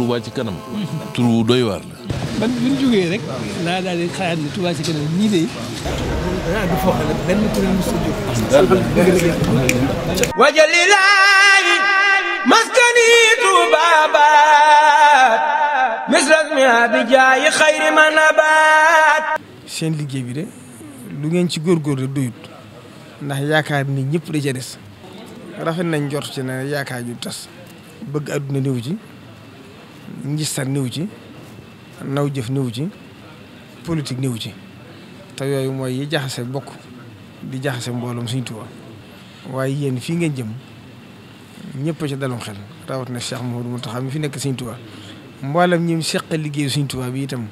Touba ci kanam. turu doy waar la. man bi ñu jógee rek laa daal di xalaat ne Touba ci kanam nii de du foo xam ne benn kuréel mu jóg. wajalilaahi maskani tuubaabaat misrasmi abijaayi xayri manabaat. seen liggéey bi de lu ngeen ci góorgóorlu doyut ndax yaakaar ni ñëpp da ca des rafet nañ njort ci ne yaakaar ju tas bëgg àdduna néew ci njistar néew ci naw jëf néew ci politique néew ci te yooyu mooy yi jaxase bokk di jaxase mbooloom Sëriñ Tuubaa waaye yéen fii ngeen jëm ñëpp ci dalum xel rawat na Cheikh Mouhamadou Mountakha mi fi nekk Sëriñ Tuubaa mboolem ñi seqal liggéeyu Sëriñ Tuubaa bi itam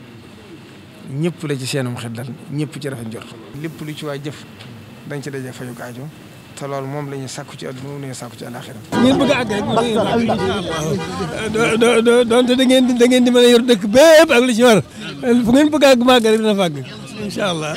ñëpp la ci seenum xel dal ñëpp ci rafet njort lépp lu ci waay jëf dañ ci daje fayu aajo te loolu moom la ñuy sàkku ci àdduna moom la ñuy sàkku ci àllaaxira. ngeen bëgg a àgg rek donte da ngeen di mën a yor dëkk bépp ak li ci war fu ngeen bëgg a àgg màgg rek dina fàgg incha allah.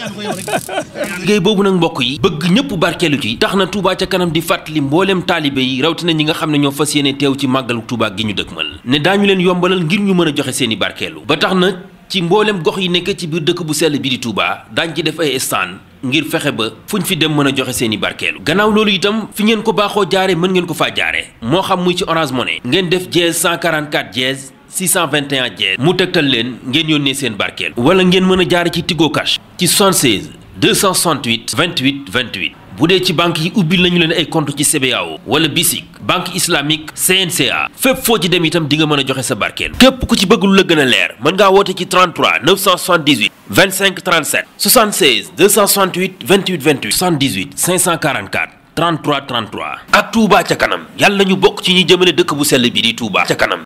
liggéey boobu nag mbokk yi bëgg ñëpp barkeelu ci tax na Touba ca kanam di fàttali mbooleem taalibe yi rawatina ñi nga xam ne ñoo fas yéene teew ci màggalu Touba gi ñu dëkkmal ne daañu leen yombalal ngir ñu mën a joxe seeni barkeelu ba tax na ci mboolem gox yi nekk ci biir dëkk bu sell bi di Touba daañ ci def ay stand ngir fexe ba fuñ fi dem mën a joxe seeni barkeelu gannaaw loolu itam fi ngeen ko baaxoo jaare mën ngeen ko faa jaare moo xam muy ci Orange Money ngeen def dièse 144 dièse 621 dièse mu tegtal leen ngeen yónnee seen barkeelu wala ngeen mën a jaare ci Tigo Cash ci 76 268 28 28 bu dee ci banque yi ubbil nañu leen ay compte ci CBAO wala BICIC banque islamique CNCA fépp foo ci dem itam di nga mën a joxe sa barkeelu képp ku ci bëgg lu la gën a leer mën ngaa woote ci 33 978 25 37 76 268 28 28 78 544 33 33 ak Touba ca kanam yàlla ñu bokk ci ñi jëmale dëkk bu sell bi di Touba ca kanam.